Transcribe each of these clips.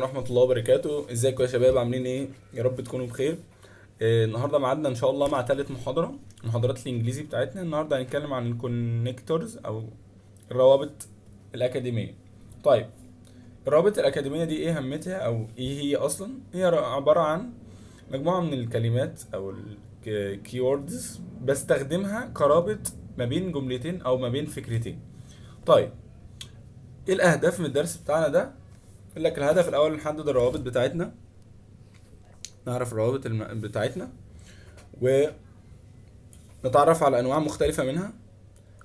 ورحمة الله وبركاته. ازيكم يا شباب؟ عاملين ايه؟ يا رب تكونوا بخير. النهارده ميعادنا ان شاء الله مع ثالث محاضرة، محاضرات الانجليزي بتاعتنا. النهارده هنتكلم عن ال connectors او الروابط الاكاديمية. طيب، الروابط الاكاديمية دي ايه اهميتها او ايه هي اصلا؟ هي عبارة عن مجموعة من الكلمات او ال keywords بستخدمها كرابط ما بين جملتين او ما بين فكرتين. طيب، ايه الاهداف من الدرس بتاعنا ده؟ يقول لك الهدف الاول نحدد الروابط بتاعتنا، نعرف الروابط بتاعتنا، ونتعرف على انواع مختلفة منها،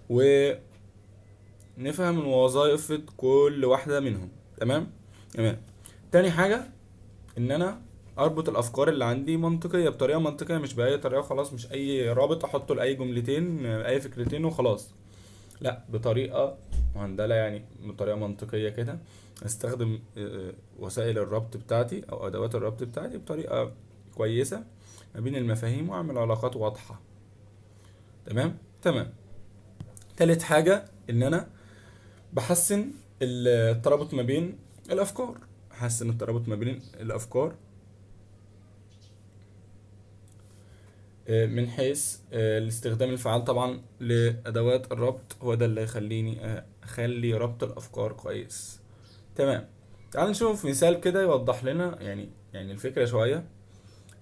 ونفهم وظائف كل واحدة منهم. تمام؟ تمام. تاني حاجة ان انا اربط الافكار اللي عندي منطقية، بطريقة منطقية، مش بأي طريقة خلاص، مش اي رابط احطه لأي جملتين اي فكرتين وخلاص، لا، بطريقة مهندلة، يعني بطريقة منطقية كده. استخدم وسائل الربط بتاعتي او ادوات الربط بتاعتي بطريقة كويسة ما بين المفاهيم، واعمل علاقات واضحة. تمام؟ تمام. تالت حاجة ان انا بحسن الترابط ما بين الافكار، احسن الترابط ما بين الافكار من حيث الاستخدام الفعال طبعا لادوات الربط، هو ده اللي يخليني اخلي ربط الافكار كويس. تمام. تعال نشوف مثال كده يوضح لنا يعني الفكرة شوية.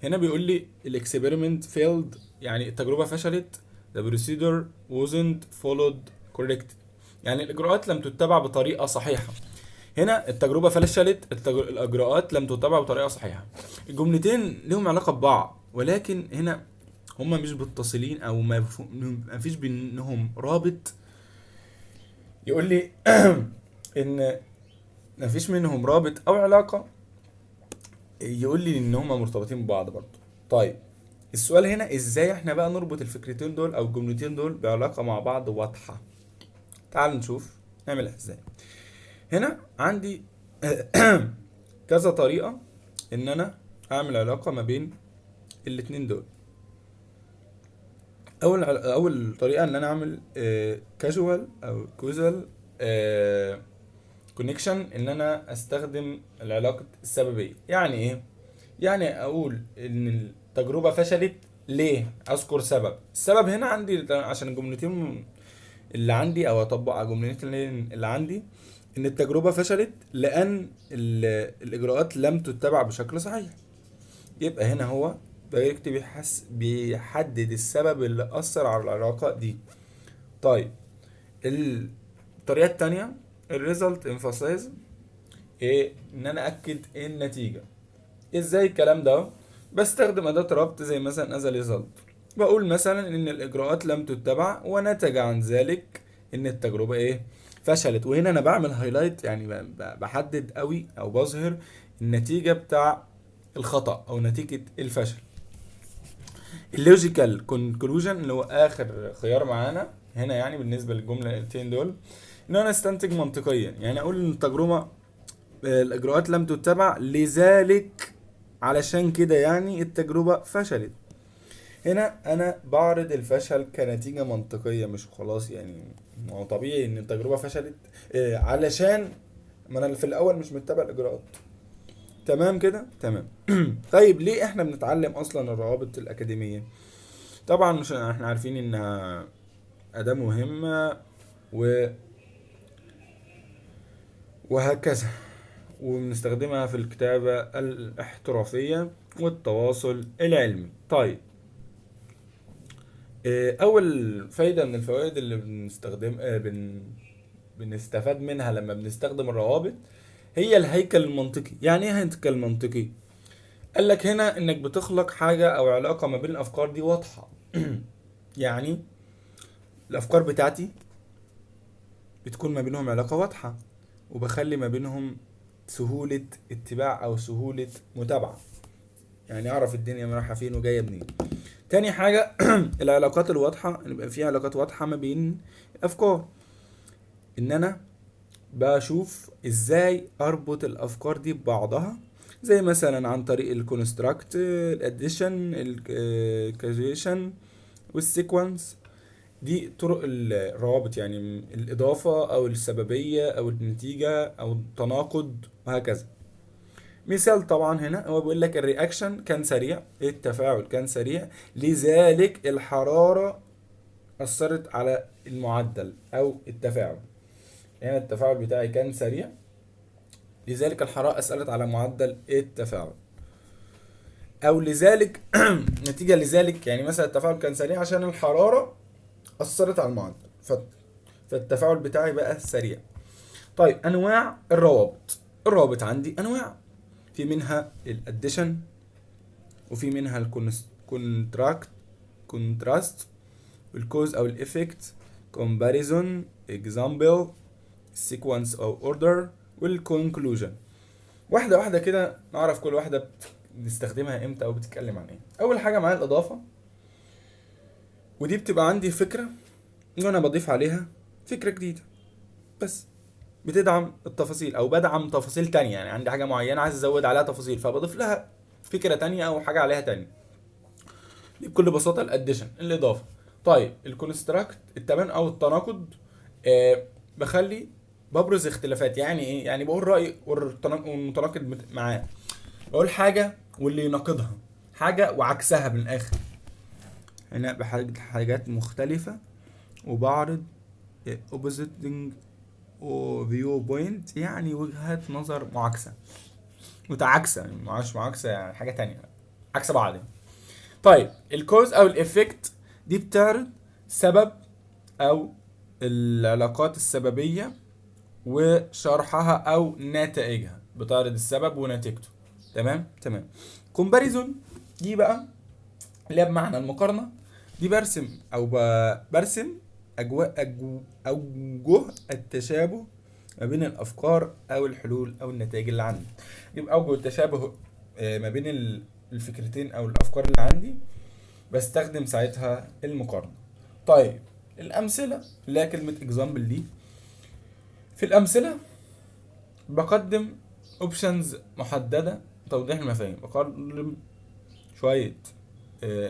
هنا بيقول لي ال experiment failed، يعني التجربة فشلت، the procedure wasn't followed correct، يعني الإجراءات لم تتبع بطريقة صحيحة. هنا التجربة فشلت، الإجراءات لم تتبع بطريقة صحيحة. الجملتين لهم علاقة ببعض، ولكن هنا هما مش متصلين أو ما فيش بينهم رابط. يقول لي إن ما فيش منهم رابط أو علاقة، يقول لي إن هما مرتبطين ببعض برضه. طيب، السؤال هنا ازاي احنا بقى نربط الفكرتين دول او الجملتين دول بعلاقة مع بعض واضحة؟ تعال نشوف نعملها ازاي. هنا عندي كذا طريقة ان انا اعمل علاقة ما بين الاتنين دول. اول طريقة ان انا اعمل causal او causal connection، ان انا استخدم العلاقة السببية. يعني ايه؟ يعني اقول ان التجربة فشلت ليه؟ اذكر سبب. السبب هنا عندي عشان الجملتين اللي عندي، او اطبق على الجملتين اللي عندي، ان التجربة فشلت لان الاجراءات لم تتبع بشكل صحيح. يبقى هنا هو direct بيحدد السبب اللي اثر على العلاقة دي. طيب، الطريقة التانية ال result emphasis، ايه؟ ان انا اكد النتيجة. ازاي الكلام ده؟ بستخدم اداة ربط زي مثلا as a result، بقول مثلا ان الاجراءات لم تتبع ونتج عن ذلك ان التجربة ايه؟ فشلت. وهنا انا بعمل highlight، يعني بحدد قوي او بظهر النتيجة بتاع الخطأ او نتيجة الفشل. ال logical conclusion اللي هو اخر خيار معانا هنا، يعني بالنسبة للجملتين دول، ان انا استنتج منطقيا، يعني اقول ان الاجراءات لم تتبع لذلك علشان كده يعني التجربة فشلت. هنا انا بعرض الفشل كنتيجة منطقية، مش خلاص يعني ما هو طبيعي ان التجربة فشلت، علشان ما انا في الاول مش متبع الاجراءات. تمام كده؟ تمام. طيب، ليه احنا بنتعلم اصلا الروابط الاكاديمية؟ طبعا مش احنا عارفين انها اداة مهمة وهكذا، وبنستخدمها في الكتابة الاحترافية والتواصل العلمي. طيب، أول فايدة من الفوائد اللي بنستفاد منها لما بنستخدم الروابط هي الهيكل المنطقي. يعني ايه هيكل منطقي؟ قال لك هنا انك بتخلق حاجة او علاقة ما بين الافكار دي واضحة. يعني الافكار بتاعتي بتكون ما بينهم علاقة واضحة، وبخلي ما بينهم سهولة اتباع او سهولة متابعة، يعني اعرف الدنيا رايحة فين وجاية منين. تاني حاجة العلاقات الواضحة، ان يبقى في علاقات واضحة ما بين الافكار، ان انا بشوف ازاي اربط الافكار دي ببعضها، زي مثلا عن طريق ال construct، ال addition، ال causation، وال sequence. دي طرق الروابط، يعني الإضافة أو السببية أو النتيجة أو التناقض وهكذا. مثال طبعا هنا هو بيقول لك ال reaction كان سريع، التفاعل كان سريع، لذلك الحرارة أثرت على المعدل أو التفاعل. هنا التفاعل بتاعي كان سريع، لذلك الحرارة أثرت على معدل التفاعل، أو لذلك نتيجة لذلك، يعني مثلا التفاعل كان سريع عشان الحرارة أثرت على المعدل، فالتفاعل بتاعي بقى سريع. طيب أنواع الروابط. الروابط عندي أنواع، في منها ال addition، وفي منها ال contract contrast، وال cause او ال effect، comparison، example، sequence او order، وال conclusion. واحدة واحدة كده نعرف كل واحدة بنستخدمها امتى او بتتكلم عن ايه. اول حاجة معايا الاضافة، ودي بتبقى عندي فكرة وانا بضيف عليها فكرة جديدة، بس بتدعم التفاصيل او بدعم تفاصيل تانية. يعني عندي حاجة معينة عايز ازود عليها تفاصيل، فبضيف لها فكرة تانية او حاجة عليها تانية. دي بكل بساطة ال addition، الاضافة. طيب ال contrast، التباين او التناقض، بخلي ببرز اختلافات. يعني ايه؟ يعني بقول رأي والمتناقض معاه، بقول حاجة واللي يناقضها، حاجة وعكسها من الآخر. هنا بحاجة حاجات مختلفة وبعرض opposing view point، يعني وجهات نظر معاكسة متعاكسة، يعني مش معاكسة يعني حاجة تانية، عكس بعض يعني. طيب ال cause او ال effect، دي بتعرض سبب او العلاقات السببية وشرحها او نتائجها، بتعرض السبب ونتيجته. تمام تمام. comparison دي بقى اللي هي بمعنى المقارنة، دي برسم او برسم اوجه التشابه ما بين الافكار او الحلول او النتائج اللي عندي. يبقى اوجه التشابه ما بين الفكرتين او الافكار اللي عندي، بستخدم ساعتها المقارنة. طيب الامثلة اللي هي كلمة example دي، في الامثلة بقدم options محددة توضيح المفاهيم، بقدم شوية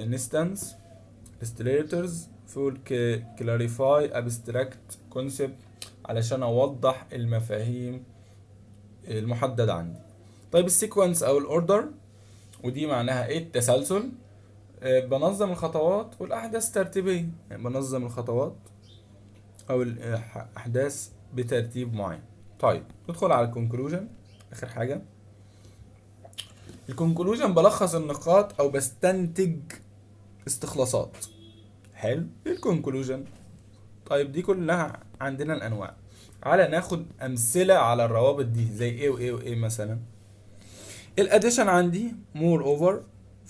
instance illustrators for clarify abstract concept علشان اوضح المفاهيم المحددة عندي. طيب ال sequence او ال order، ودي معناها ايه؟ التسلسل. بنظم الخطوات والاحداث ترتيبية، يعني بنظم الخطوات او الاحداث بترتيب معين. طيب ندخل على ال conclusion، اخر حاجة. ال conclusion بلخص النقاط او بستنتج استخلاصات. حلو، ايه ال conclusion؟ طيب دي كلها عندنا الانواع. على ناخد امثلة على الروابط دي زي ايه وايه وايه. مثلا ال addition عندي moreover،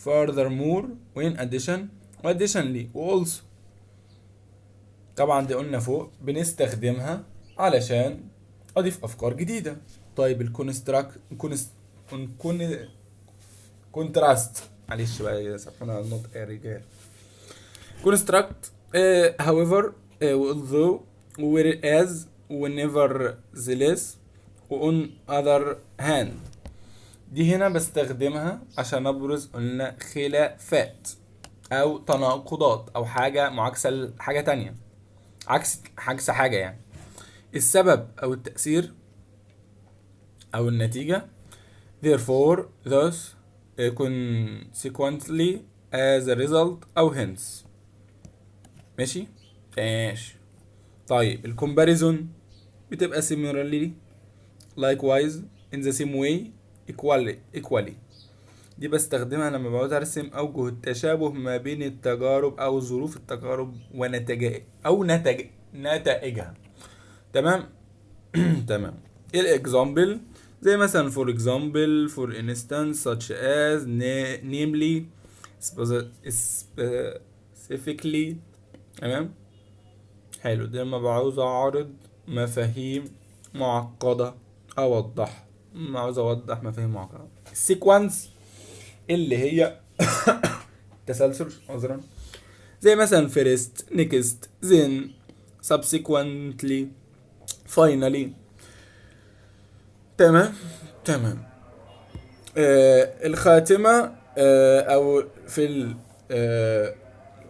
furthermore، و in addition، و additionally، و also. طبعا دي قلنا فوق بنستخدمها علشان اضيف افكار جديدة. طيب ال construct contrast، معلش بقى سامحونا على النطق يا رجال. contrast however، although، whereas، nevertheless، on other hand. دي هنا بستخدمها عشان ابرز قلنا خلافات او تناقضات او حاجة معاكسة لحاجة تانية، عكس حاجة يعني. السبب او التأثير او النتيجة، therefore، thus، consequently، as a result او hence. ماشي ماشي. طيب ال comparison بتبقى similarly، likewise، in the same way، equally. دي بستخدمها لما بعوز ارسم اوجه التشابه ما بين التجارب او ظروف التجارب ونتائج او نتائجها. تمام تمام. ايه ال example؟ زي مثلا for example، for instance، such as، namely، specifically. تمام حلو. ده لما بعوز اعرض مفاهيم معقدة اوضح، عاوز اوضح مفاهيم معقدة. ال sequence اللي هي تسلسل عذرا، زي مثلا first، next، then، subsequently، finally. تمام تمام. الخاتمة، او في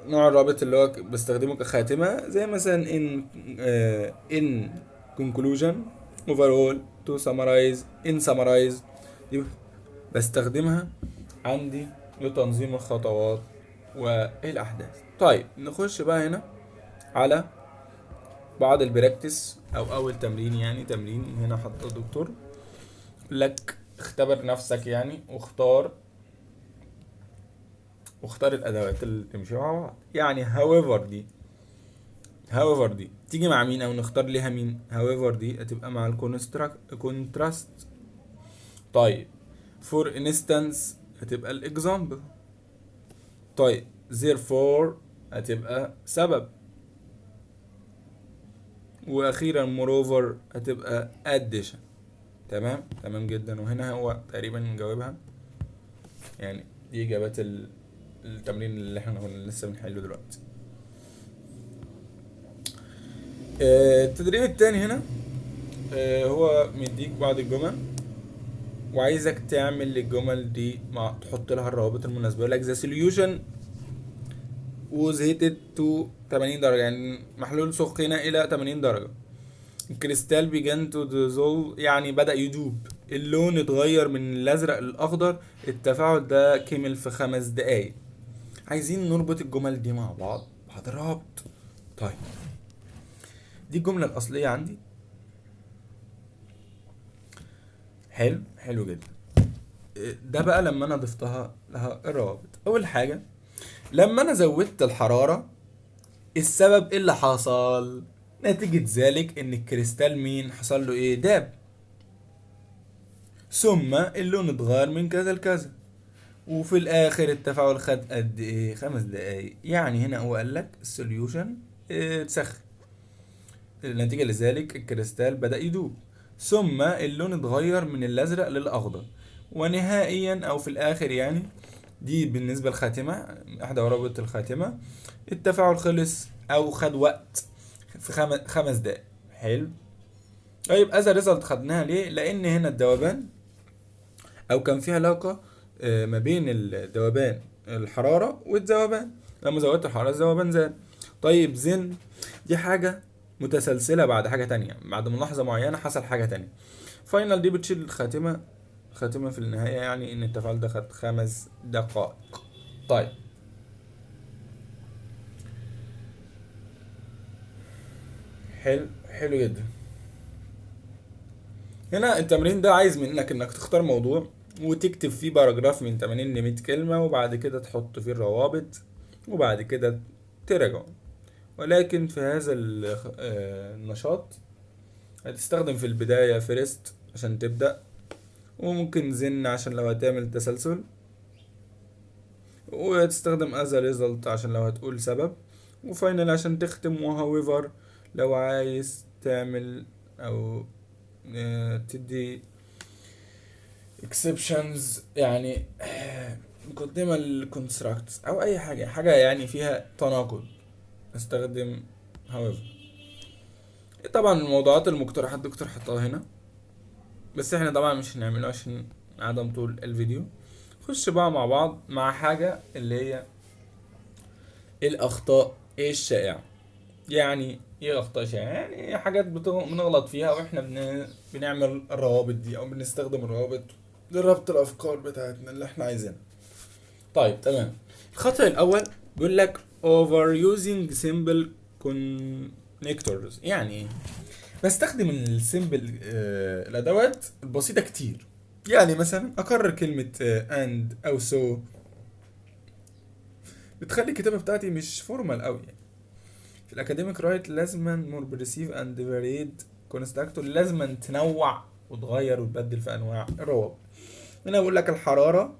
نوع الرابط اللي هو بستخدمه كخاتمة، زي مثلا in conclusion، overall، to summarize، in summarize. دي بستخدمها عندي لتنظيم الخطوات والأحداث. طيب نخش بقى هنا على بعض ال practice أو أول تمرين، يعني تمرين هنا حطه الدكتور لك، اختبر نفسك يعني واختار الأدوات اللي تمشي مع بعض. يعني however دي تيجي مع مين أو نختار ليها مين؟ however دي هتبقى مع ال contrast. طيب for instance هتبقى ال example. طيب therefore هتبقى سبب. واخيرا moreover هتبقى addition. تمام، تمام جدا. وهنا هو تقريبا مجاوبها، يعني دي اجابات التمرين اللي احنا كنا لسه بنحله دلوقتي. التدريب التاني هنا، هو مديك بعض الجمل وعايزك تعمل للجمل دي مع تحط لها الروابط المناسبة. يقول لك the solution was heated to 80 درجة، يعني محلول سخن إلى 80 درجة. ال crystal began to dissolve، يعني بدأ يدوب، اللون اتغير من الأزرق للأخضر، التفاعل ده كمل في 5 دقايق. عايزين نربط الجمل دي مع بعض بعد الربط. طيب دي الجملة الأصلية عندي. حلو، حلو جدا. ده بقى لما أنا ضفتها لها الروابط. أول حاجة لما أنا زودت الحرارة، السبب إيه اللي حصل؟ نتيجة ذلك إن الكريستال مين حصل له إيه؟ داب، ثم اللون اتغير من كذا لكذا، وفي الآخر التفاعل خد قد إيه؟ 5 دقايق. يعني هنا هو قال لك ال solution اتسخن، النتيجة لذلك الكريستال بدأ يدوب، ثم اللون اتغير من الأزرق للأخضر، ونهائيا أو في الآخر، يعني دي بالنسبة للخاتمة، إحدى روابط الخاتمة، التفاعل خلص أو خد وقت في 5 دقايق. حلو. طيب as a result خدناها ليه؟ لأن هنا الذوبان أو كان في علاقة، ما بين الذوبان الحرارة والذوبان، لما زودت الحرارة الذوبان زاد. طيب then دي حاجة متسلسلة بعد حاجة تانية، بعد ملاحظة معينة حصل حاجة تانية. final دي بتشيل الخاتمة، خاتمة في النهاية، يعني إن التفاعل ده خد 5 دقائق. طيب حلو، حلو جدا. هنا التمرين ده عايز منك إنك تختار موضوع وتكتب فيه paragraph من 80 ل 100 كلمة، وبعد كده تحط فيه الروابط، وبعد كده تراجعه. ولكن في هذا النشاط هتستخدم في البداية first عشان تبدأ، وممكن then عشان لو هتعمل تسلسل، وتستخدم as a result عشان لو هتقول سبب، و final عشان تختم، و however لو عايز تعمل أو، تدي exceptions، يعني مقدمة لل constructs أو أي حاجة، حاجة يعني فيها تناقض، استخدم however. طبعا الموضوعات المقترحة الدكتور حطها هنا، بس احنا طبعا مش هنعمله عشان عدم طول الفيديو. خش بقى مع بعض مع حاجة اللي هي الأخطاء الشائعة. يعني ايه أخطاء شائعة؟ يعني حاجات بنغلط فيها واحنا بنعمل الروابط دي أو بنستخدم الروابط لربط الأفكار بتاعتنا اللي احنا عايزينها. طيب تمام. الخطأ الأول بيقول لك overusing simple connectors. يعني ايه؟ بستخدم ال simple، الأدوات البسيطة كتير. يعني مثلا أكرر كلمة، and أو so، بتخلي الكتابة بتاعتي مش formal قوي. يعني في ال academic write لازما more perceive and varied constructor، لازما تنوع وتغير وتبدل في انواع الروابط. هنا بقول لك الحرارة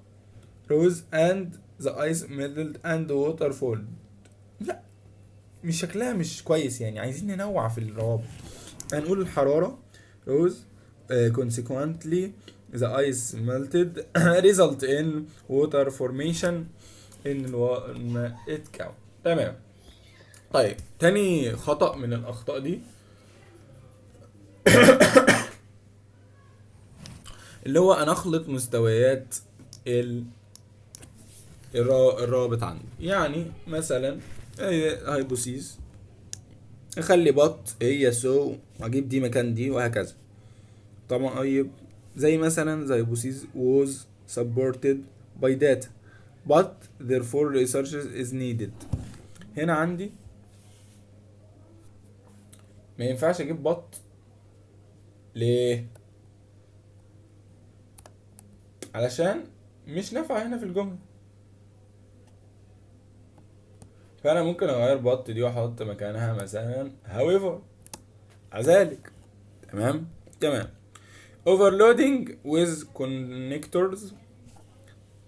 rose and the ice melted and water fall، لا مش شكلها مش كويس، يعني عايزين ننوع في الروابط. هنقول الحرارة rose، consequently the ice melted result in water formation in الماء اتكون. تمام. طيب تاني خطأ من الأخطاء دي اللي هو أنا أخلط مستويات الرابط عندي. يعني مثلا hypothesis اخلي but هي so واجيب دي مكان دي وهكذا. طبعا طيب زي مثلا the hypothesis was supported by data but therefore research is needed. هنا عندي ما ينفعش اجيب but، ليه؟ علشان مش نافعة هنا في الجملة. فأنا ممكن أغير but دي وأحط مكانها مثلا however، ذلك. تمام تمام. overloading with connectors،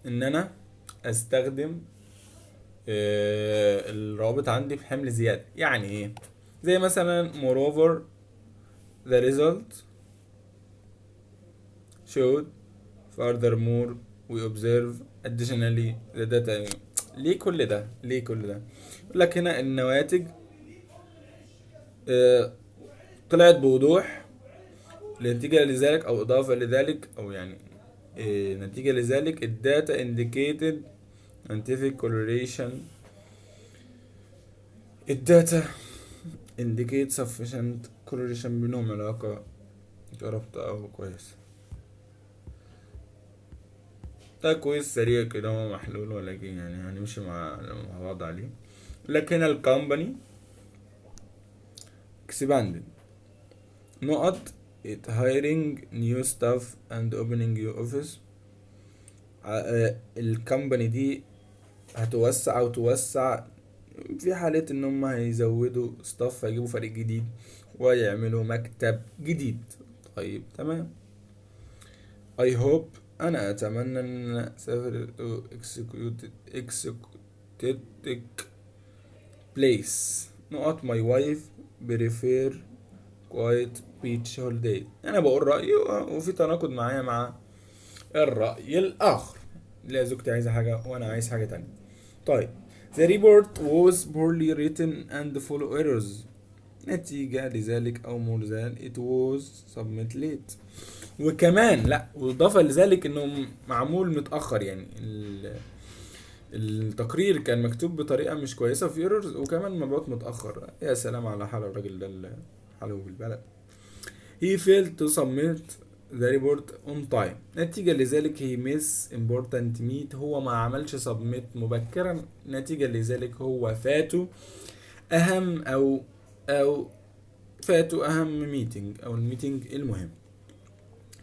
إن أنا أستخدم الرابط عندي في حمل زيادة. يعني إيه؟ زي مثلا moreover the result showed، furthermore we observe، additionally the data. ليه كل ده؟ ليه كل ده؟ يقول لك هنا النواتج طلعت بوضوح نتيجة لذلك أو إضافة لذلك، أو يعني نتيجة لذلك ال data indicated scientific correlation، ال data indicate sufficient correlation، بينهم علاقة رابطة أو كويس. ده كويس سريع كده هو محلول، ولكن هنمشي مع بعض عليه. لكن ال company expanded نقط it hiring new staff and opening new office. ال company دي هتوسع او توسع في حالة ان هم هيزودوا staff، هيجيبوا فريق جديد ويعملوا مكتب جديد. طيب تمام. I hope، انا اتمنى ان اسافر to exotic place نقط my wife prefer quiet beach holiday. انا بقول رأيي وفي تناقض معايا مع الرأي الآخر. لا، زوجتي عايزة حاجة وأنا عايز حاجة تانية. طيب the report was poorly written and full of errors، نتيجة لذلك أو more than it was submitted late. وكمان لا، وإضافة لذلك إنه معمول متأخر، يعني التقرير كان مكتوب بطريقة مش كويسة وفي errors، وكمان مبعوث متأخر. يا سلام على حال الراجل ده اللي حاله بالبلد. He failed to submit the report on time، نتيجة لذلك he miss important meet. هو ما عملش submit مبكرا، نتيجة لذلك هو فاته أهم أو فاته أهم meeting أو ال meeting المهم.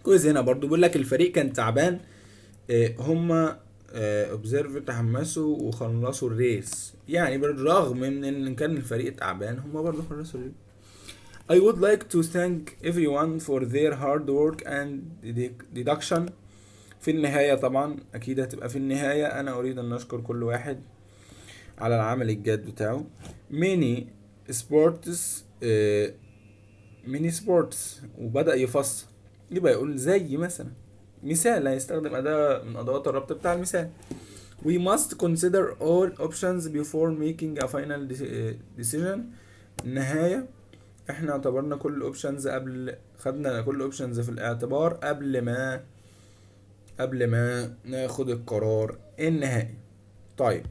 كويس. هنا برضو بيقول لك الفريق كان تعبان، هما observe تحمسوا وخلصوا ال race. يعني بالرغم من ان كان الفريق تعبان هما برضو خلصوا ال race. I would like to thank everyone for their hard work and dedication. في النهاية طبعا أكيد هتبقى في النهاية أنا أريد أن أشكر كل واحد على العمل الجاد بتاعه. Many sports، many sports، وبدأ يفصل، يبقى يقول زي مثلا مثال، هيستخدم أداة من أدوات الربط بتاع المثال. We must consider all options before making a final decision. النهاية احنا اعتبرنا كل options قبل، خدنا كل options في الاعتبار قبل ما ناخد القرار النهائي. طيب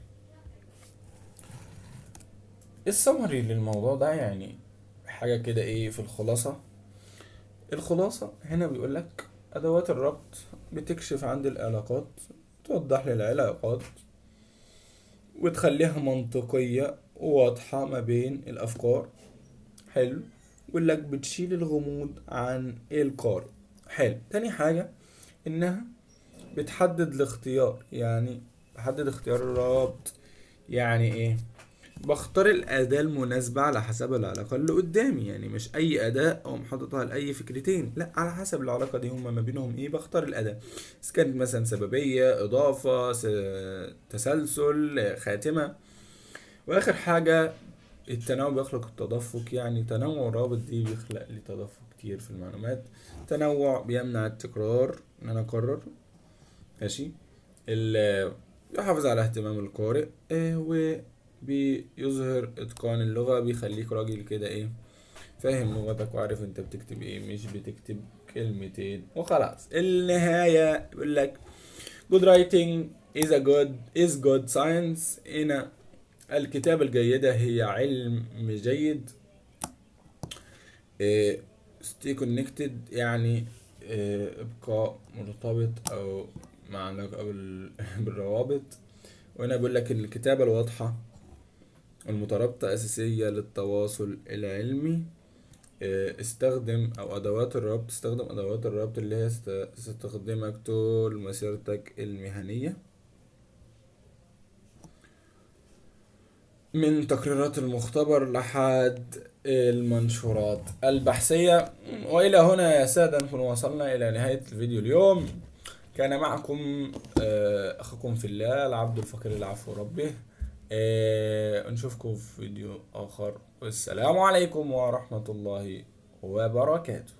السمري للموضوع ده يعني حاجة كده ايه في الخلاصة. الخلاصة هنا بيقول لك أدوات الربط بتكشف عند العلاقات، توضح لي العلاقات وتخليها منطقية وواضحة ما بين الأفكار. حلو. يقول لك بتشيل الغموض عن القارئ. حلو. تاني حاجة إنها بتحدد الاختيار، يعني بحدد اختيار الربط. يعني إيه؟ بختار الأداة المناسبة على حسب العلاقة اللي قدامي، يعني مش أي أداة أقوم حاططها لأي فكرتين، لا، على حسب العلاقة دي هما ما بينهم إيه بختار الأداة، إذا كانت مثلا سببية، إضافة، تسلسل، خاتمة. وآخر حاجة التنوع بيخلق التدفق، يعني تنوع الروابط دي بيخلق لي تدفق كتير في المعلومات. تنوع بيمنع التكرار، إن أنا أكرر، ماشي. بيحافظ على اهتمام القارئ، وبيظهر إتقان اللغة، بيخليك راجل كده إيه فاهم لغتك وعارف انت بتكتب ايه، مش بتكتب كلمتين وخلاص. النهاية بيقول لك good writing is good science. هنا الكتابة الجيدة هي علم جيد. stay connected يعني ابقى مرتبط او مع علاقة بالروابط. وهنا بيقول لك الكتابة الواضحة المترابطة أساسية للتواصل العلمي. استخدم أو أدوات الربط، استخدم أدوات الربط اللي هي ستخدمك طول مسيرتك المهنية، من تقريرات المختبر لحد المنشورات البحثية. وإلى هنا يا سادة نكون وصلنا إلى نهاية الفيديو اليوم. كان معكم أخوكم في الله العبد الفقير العفو ربه. نشوفكم في فيديو آخر، والسلام عليكم ورحمة الله وبركاته.